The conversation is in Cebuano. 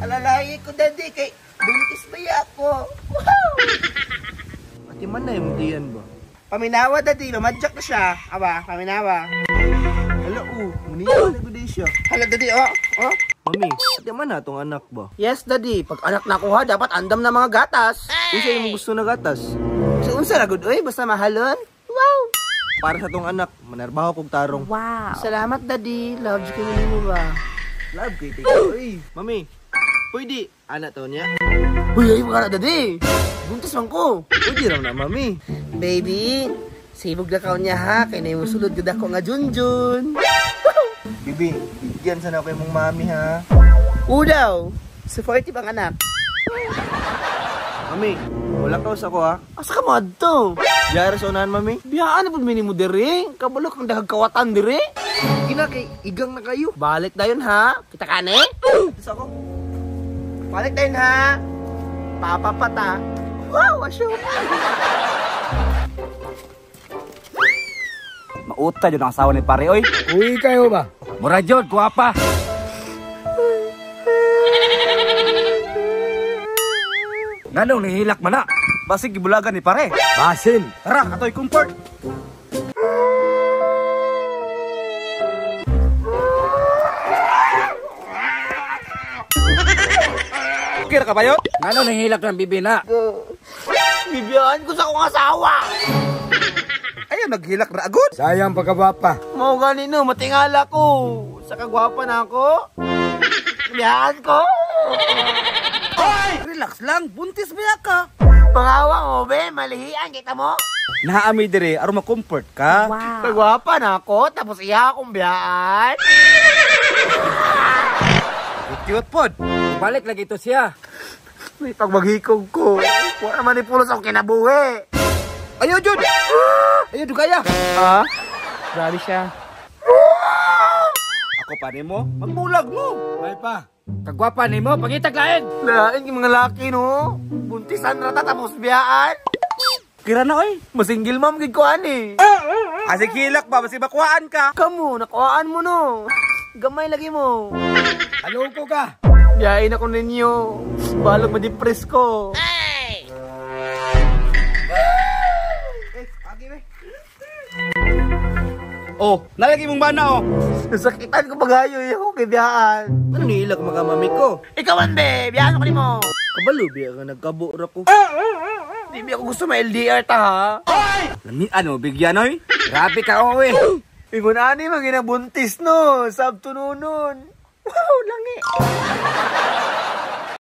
Alalayi ko, daddy, kay buntis ba ya ako? Wow! Ati man na yung diyan ba? Paminawa, daddy. Mamadyak na siya. Aba, paminawa. Hala, oh. Muniya na gud siya. Hala, daddy, oh. Oh. Mami, ati man na atong anak ba? Yes, daddy. Pag anak na ko ha, dapat andam na mga gatas. Unsa imong gusto na gatas? So, unsa ra gud, oy, basta mahalon. Wow! Para sa tong anak, manarbaho kog tarong. Wow. Salamat, daddy. Love ko nimo ba? Love kay tito. Oy, mami. Pwede anak to niya. Uy, ay mga daddy. Buntis man ko. Pwede raw na, mami. Baby, sibog na kaon niya ha. Kay na yung sulod gud ako nga Junjun. Bibi, bigyan sana ako imong mami ha. Udaw, supportive ang anak. Mami, wala ka sa ako ha. Asa ka mo adto? Diara sa unahan, mami. Biyaan na pud minimo diri. Kabalo kang dahag kawatan diri. Gina kay igang na kayo. Balik dayon ha. Kita ka ni? Sa ako. Balik dayon ha. Papa pata. Wow, asyo. Mauta jud ang asawa ni pare oy. Uy kayo ba? Mura jud guwapa. Nganong nihilak man na? Basig gibulagan ni pare. Basin. Tara, atoy comfort. Kira ka ba yun? Nganong nihilak ng bibi na? Bibiyaan ko sa akong asawa. Ayaw, naghilak ra agud. Sayang pagkabapa. Mao gani no, matingala ko. Sa kagwapa na ako. Bibiyaan ko. Oy! Relax lang, buntis ba ka? Pangawa mo, be, malihian kita mo. Naami dire aron ma-comfort ka. Wow. Kagwapa na ako, tapos iya akong biyaan. Cute pod. Balik lagi to siya. May pagmaghikog ko. Wala man ipulos akong kinabuhi. Ayaw jud. Ayaw dugaya. Ha? Grabe siya. Ako pa nimo, magbulag mo. May pa. Kagwapa nimo, pangitag lain. Lain yung mga laki, no? Buntisan rata tapos biyaan. Kira na oy. Masinggil ma'am, gid ko ani. Asig hilak ba basi bakuhaan ka. Kamu, nakuhaan mo no. Gamay lagi mo. Aloko ka. Biyain ako ninyo. Balog ma-depress ko. Oh, nalagi mong bana oh. Nasakitan ko paghayo ako kay biyaan. Ano nihilak mga mami ko? Ikaw man, be. Biyaan ko nimo. Kabalo biya ka nagkabo ra ko. Di ba ako gusto ma-LDR ta ha? Lami ano bigyan oy. Grabe ka oy. Ingon ani man ginabuntis no, sabto nunon. Wow, langi.